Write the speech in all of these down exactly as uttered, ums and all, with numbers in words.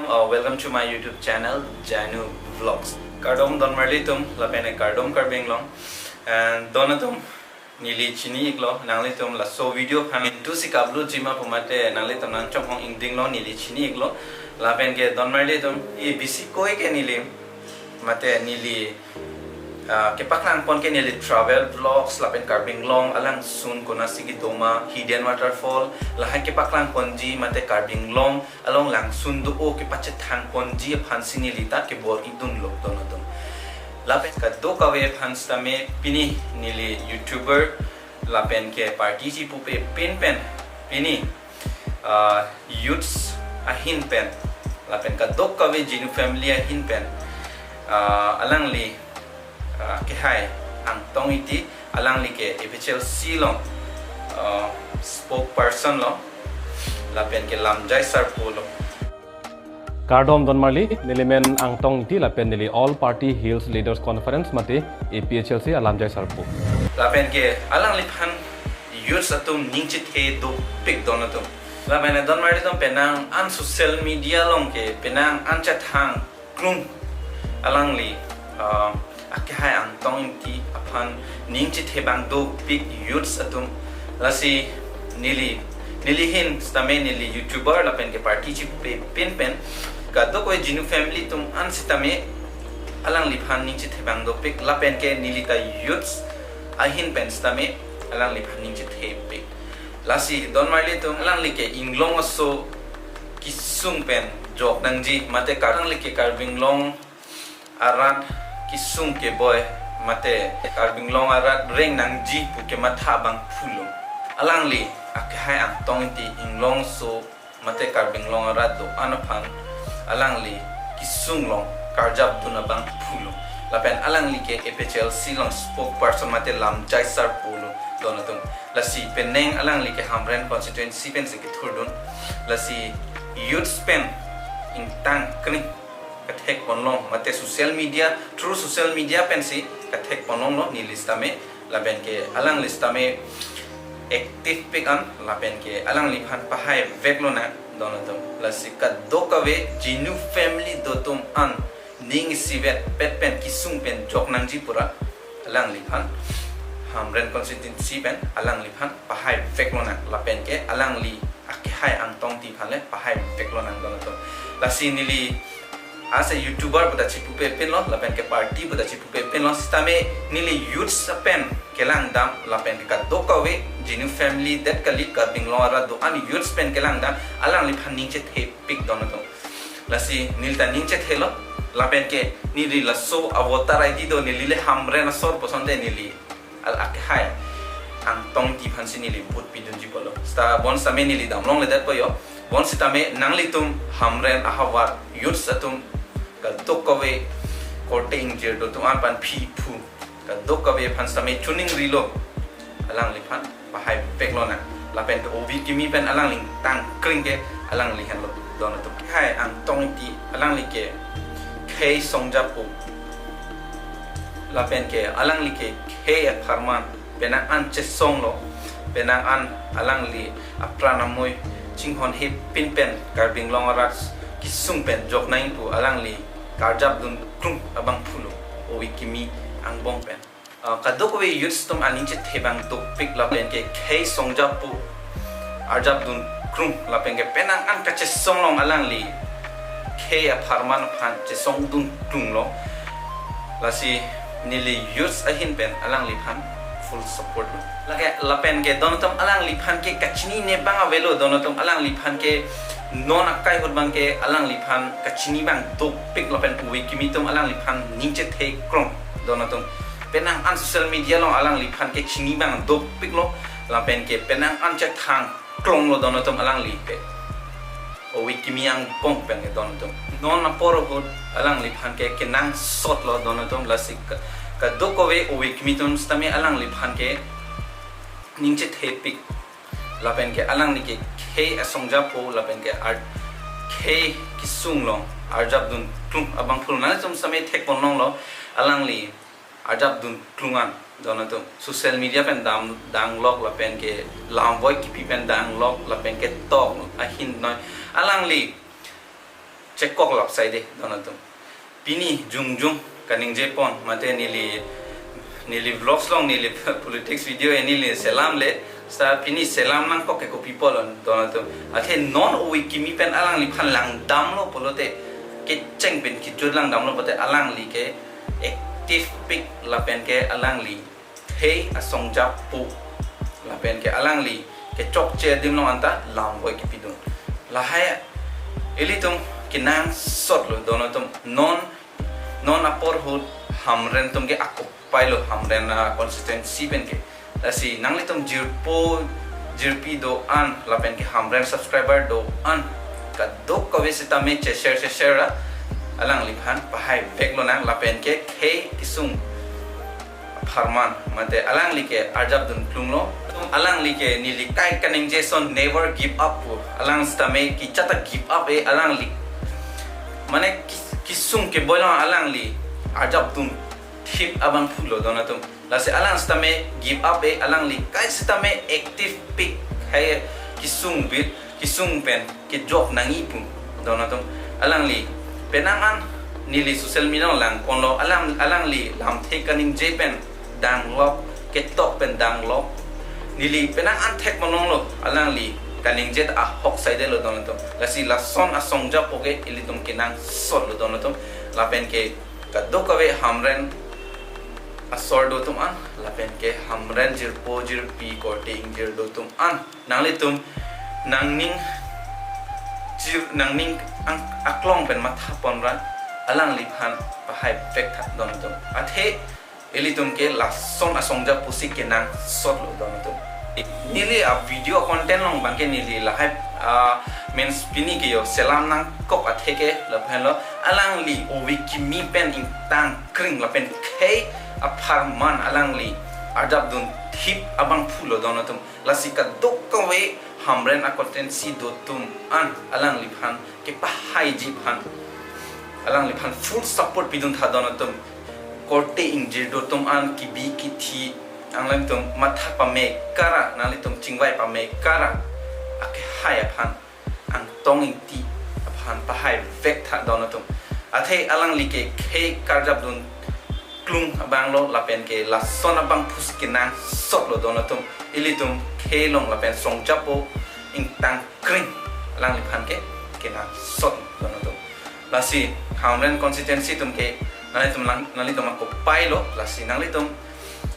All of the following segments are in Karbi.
Uh, welcome to my YouTube channel, Janu Vlogs. Kardom donmarli atum, lapen kardom Karbi Anglong. And don atum, neli chini iklo, nanglitum laso video aphan intu si kablu jima pu mate nanglitum nangchonghong ingdinglo, neli chini iklo. Lapen ke donmarli atum, e bisi koi ke neli, mate neli, ah, kepaklang pon ke neli travel vlogs, lapen Karbi Anglong alangsun konatsi kedo ma, hidden waterfall, lahai kepaklang ponji, mate Karbi Anglong along langsun do-o kepachethang ponji aphan si neli ta kebor-idunlo don atum. Lapen kadokave aphan sitame pini neli YouTuber lapen ke party chipupe pin pen pini, ah, youths ahin pen lapen kadokave Jinu family ahin pen, ah, alangli, ah, kehai Angtong Ingti, alangli ke A P H L C along, ah, spokesperson lo, lapen ke lamjai sarpo lo. Kardom donmarli, neli men Angtong Ingti lapen neli All Party Hills Leaders Conference mate A P H L C alamjai sarpo. Lapen ke alangliphan youths atum ning chethe dopik don atum. Lapen donmarli atum penang an social media along ke penang an chethang klung alangli, ah, akehai Angtong Ingti aphan ning chethebang dopik youths atum. Lasi neli, neli ahin sitame neli YouTuber lapen ke party chipupe pin pen kadokave Jinu family atum an sitame alangliphan ning chethebang dopik lapen ke neli ta youths ahin pen sitame alangliphan ning chethepik. Lasi donmarli atum, alangli ke inglong aso kesung pen jok nangji, mate Kar-, alangli ke Karbi Anglong arat kesung keboi, mate Karbi Anglong arat reng nangji pu kematha abangphu lo. Alangli akehai Angtong Ingti inglong aso mate Karbi Anglong arat do-an aphan alangli kesung along karjapdun abangphu lo. Lapen alangli ke A P H L C along spokesperson mate lamjai sarpo lo don atum. Lasi penang alangli ke Hamren constituency pensi kethurdun. Lasi youths pen ingtang kring kethek ponlong mate social media, through social media pensi kethek ponlonglo neli sitame, lapen ke alangli sitame active pik an, lapen ke alangliphan pahai veklo nang don atum. Lasi kadokave Jinu family do atum an ning isivet pet pen kesung pen jok nangji pura alangliphan Hamren constituency pen alangliphan pahai veklo nang, lapen ke alangli akehai Angtong Ingti aphan le pahai veklo nang don atum. Lasi neli ase YouTuber pu ta chipupe pinlo, lapen ke party pu ta chipupe pinlo, sitame neli youths pen kelang dam, lapen ke kadokave Jinu family det kali, Karbi Anglong arat do-an youths pen kelang dam, alangliphan ning chethepik don atum. Lasi neli ta ning chethelo, lapen ke neli laso a voter I D do, neli le Hamren asor pu asonte neli al akehai Angtong Ingti aphan si neli vote pidunji pulo. Sita bonsitame neli damlongledetpo yo. Bonsitame nanglitum Hamren ahavar youths atum kadokave korte ingjir do atum an panpiphu kadokave aphan sitame chuning rilo, alangliphan pahai veklo nang. Lapen ke ove kimi pen alangli tang kring ke alangli henlo don atum. Hai Angtong Ingti alangli ke khei songjapo. Lapen ke alangli ke khei apharman penang an chesonglo, penang an alangli apran amoi chinghonhe pin pen Karbi Anglong arat kesung pen jok nang pu alangli karjapdun klung abangphu lo, ove kimi angbong pen. Ah, kadokave youths atum aning chethebang dopik lapen ke khei songjapo arjapdun klung lapen ke penang an kachesong along alangli khei apharman aphan chesongdun klunglo. Lasi neli youths ahin pen alangliphan full support lo. Lake lapen ke don atum alangliphan ke kachinine abang avelo don atum, alangliphan ke non akai ahut abang ke alangliphan kachini abang dopik lapen ove kimi atum alangliphan ning chethe krong don atum. Penang an social media along alangliphan ke chini abang dopiklo lapen ke penang an chethang klonglo don atum alangli ke. Ove kimi angbong pen ke don atum. Non apor ahut alangliphan ke kenangsotlo don atum, lasi ka-, kadokave ove kimi atum sitame alangliphan ke ning chethepik. Lapen ke alangli ke khei asongjapo lapen ke ar-, khei kesung along arjapdun klung abangphu lo. Nanglitum sitame thekponlonglo, alangli arjapdun klung an don atum. Social media pen dam, danglok lapen ke lamvoi kipi pen danglok lapen ke tok ahin noi. Alangli chekok lap saide don atum. Pini jongjong kaningje pon mate neli neli vlogs along neli politics video e neli selamle, sa pini selam nangkok ke kopi pulo don atum. Athe non ove kimi pen alangliphan langdamlo pulote, kecheng pen kejut langdamlo pulote alangli ke active pik lapen ke alangli khei asong japo lapen ke alangli kechokche adim along anta lamvoi kipidun. Lahai ilitum kenangsotlo don atum. Non non apor ahut Hamren atum ke akopai lo, Hamren a constituency pen ke. Lasi nanglitum jirpo jirpi do-an lapen ke Hamren subscriber do-an, kadokave sitame cheshare cheshare ra alangliphan pahai vek lonang lapen ke khei kesung apharman mate alangli ke arjap dun klunglo. Alangli ke neli kai kaningje ason never give up pu. Alang sitame kejat ta give up e alangli. Mane kis- kesung keboi along alangli arjap dun thip abangphu lo don atum. Lasi alang sitame give up e, alangli kai sitame active pik hai kesung bit kesung pen kejok nangji pu don atum. Alangli penang an neli social media along lang ponlo, alang alangli lamthe kaningje pen danglok, ketok pen danglok. Neli penang an thek malonglo, alangli kaningje ta ahok saidelo don atum. Lasi lason asong japo ke ilitum kenangsotlo don atum. Lapen ke kadokave Hamren asor dotum an lapen ke Hamren jirpo jirpi korte ingjir dotum an, nanglitum nangning jir nangning ang aklong pen matha ponra alangliphan pahai vek tha don atum. Athe ilitum ke lason asong japo si kenangsotlo don atum. Neli a video content along abang ke neli lahai, ah, means pini ke yo selam nangkok athe ke lapen lo alangli ove kimi pen ingtang kring lapen khei apharman alangli arjap dun thip abangphu lo don atum. Lasi kadokave Hamren a constituency dotum an alangliphan kepahaiji aphan alangliphan full support pidun tha don atum. Korte ingjir dotum an kebi kethe, nanglitum matha pame kara, nanglitum chingvai pame kara, akehai aphan Angtong Ingti aphan pahai vek tha don atum. Athe alangli ke khei karjap dun klung abang lo lapen ke lason abangphu si kenangsotlo don atum. Ilitum khei along lapen asong japo ingtang kring alangliphan ke kenangsot don atum. Lasi Hamren constituency atum ke nanglitum lang nanglitum akopai lo, lasi nanglitum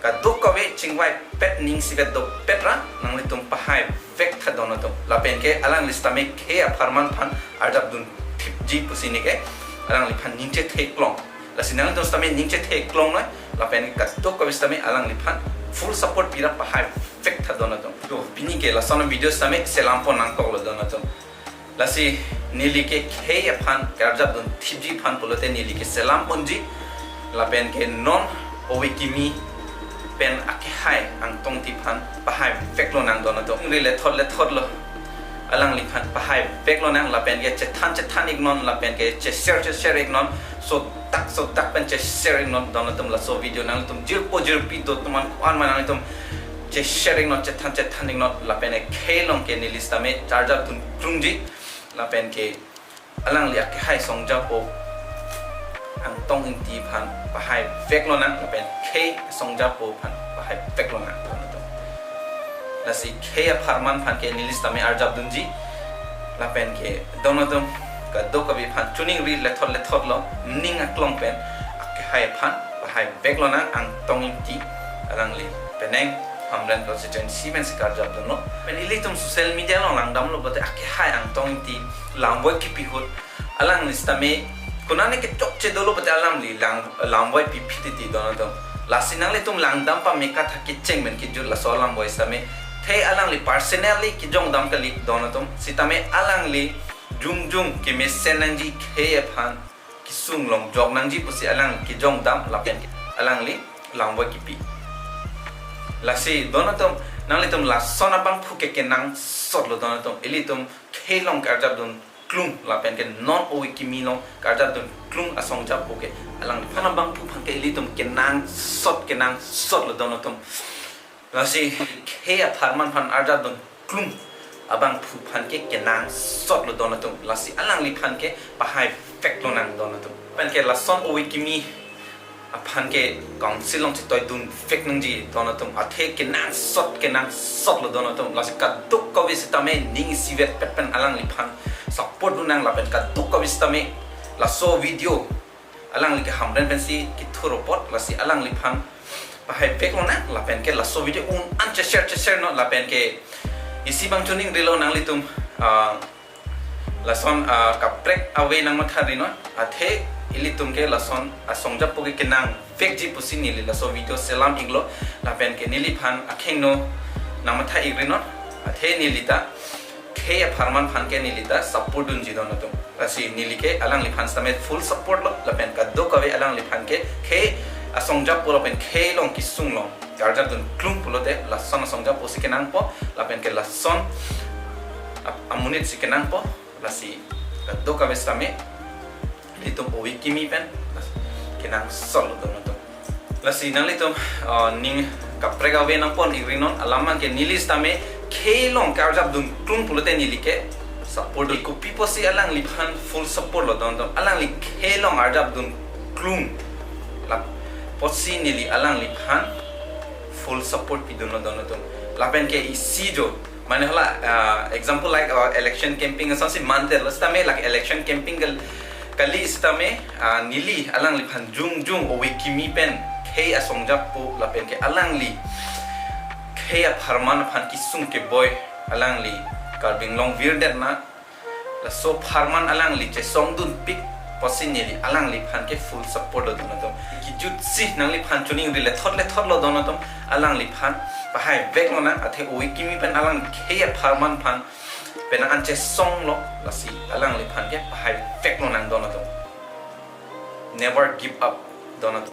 kadokave chingvai pet ning sivet dopet ra nanglitum pahai vek tha don atum. Lapen ke alangli sitame khei apharman aphan arjap dun thipji pusi neke alangliphan ningje theklong. Lasi nanglitum sitame ningje theklong noi, lapen ke kadokave sitame alangliphan full support pira pahai vek tha don atum. To pini ke lason video sitame selam pon nangkoklo don atum. Lasi neli ke khei aphan karjap dun thipji aphan pulote neli ke selam ponji. Lapen ke non ove kimi pen akehai Angtong Ingti aphan pahai vek lonang don atum. Ri lethot lethot lo, alangliphan pahai vek lonang lapen ke chethan chethan iknon lapen ke cheshare cheshare iknon, sodak sodak pen cheshare iknon don atum. Laso video nanglitum jirpo jirpi dotum an ko-an ma nanglitum cheshare iknon, chethan chethan iknon lapen ke khei along ke neli sitame arjap dun klungji. Lapen ke alangli akehai asong japo Angtong Ingti aphan pahai vek lonang lapen khei asong japo aphan pahai vek lonang don atum. Lasi khei apharman aphan ke neli sitame arjap dunji. Lapen ke don atum kadokave aphan choningri lethot lethot lo, ning aklong pen akehai aphan pahai vek lonang. Angtong Ingti alangli penang Hamren constituency pen si karjap dunlo. Pen ilitum social media along langdamlo pulote akehai Angtong Ingti lamvoi kipi ahut alangli sitame konane kechokche dolo pulote alangli lang lamvoi pipi titi don atum. Lasi nanglitum langdam pame katha kecheng pen kejut laso lamvoi sitame. The alangli personally kejongdam kali don atum. Sitame alangli jongjong kemesen nangji, khei aphan kesung longjok nangji pusi alang kejongdam lapen alangli lamvoi kipi. Lasi don atum, nanglitum lason abangphu ke kenangsotlo don atum. Ilitum khei along karjap dun klung lapen ke non ove kimi along karjap dun klung asong japo ke alangliphan abangphu aphan ke ilitum kenangsot kenangsotlo don atum. Lasi khei apharman aphan arjap dun klung abangphu aphan ke kenangsot lo don atum. Lasi alangliphan ke pahai vek lonang don atum. Pen ke lason ove kimi aphan ke council along chetoi dun vek nangji don atum. Athe kenangsot, kenangsot lo don atum. Lasi kadokave sitame ning isivet pet pen alangliphan support lonang lapen kadokave sitame laso video alangli ke Hamren pensi kethur apot, lasi alangliphan pahai vek lonang lapen ke laso video un an che-share, che-share non lapen ke isi bang chuning rilo nanglitum, ah, lason, ah, kaprek ave nangmatha ri non. Athe ilitum ke lason asong japo ke kenang vekji pusi neli laso video selam iklo lapen ke neliphan akhengno nangmatha ik ri non. Athe neli ta khei apharman aphan ke neli ta support dunji don atum. Lasi neli ke alangliphan sitame full support lo lapen kadokave alangliphan ke khei asong japo lapen khei along kesung along karjap dun klung pulote lason asong japo si kenangpo lapen ke lason ap-, amonit si kenangpo. Lasi kadokave sitame ilitum ove kimi pen kenangsot lo don atum. Lasi nanglitum, ah, ning kaprek ave nangpon ik ri non, alam abang ke neli sitame khei along karjap dun klung pulote neli ke support do. Kopi pusi alangliphan full support lo don atum. Alangli khei along arjap dun klung lapusi neli alangliphan full support pidun lo don atum. Lapen ke isi jo, mane hala, ah, example like, ah, election campaign asonsi mandet lo sitame, lake election campaign kal-, kali sitame, ah, neli alangliphan jongjong ove kimi pen khei asong japo lapen ke alangli khei apharman aphan kesung keboi alangli Karbi Anglong virdetnang, laso apharman alangli chesong dunpik pusi neli alangliphan ke full support lo don atum. Kejutsi nangliphan chuning ri lethot lethot lo don atum, alangliphan pahai vek lonang. Athe ove kimi pen alang khei apharman aphan penang an chesong lo, lasi alangliphan ke pahai vek lonang don atum. Never give up don atum.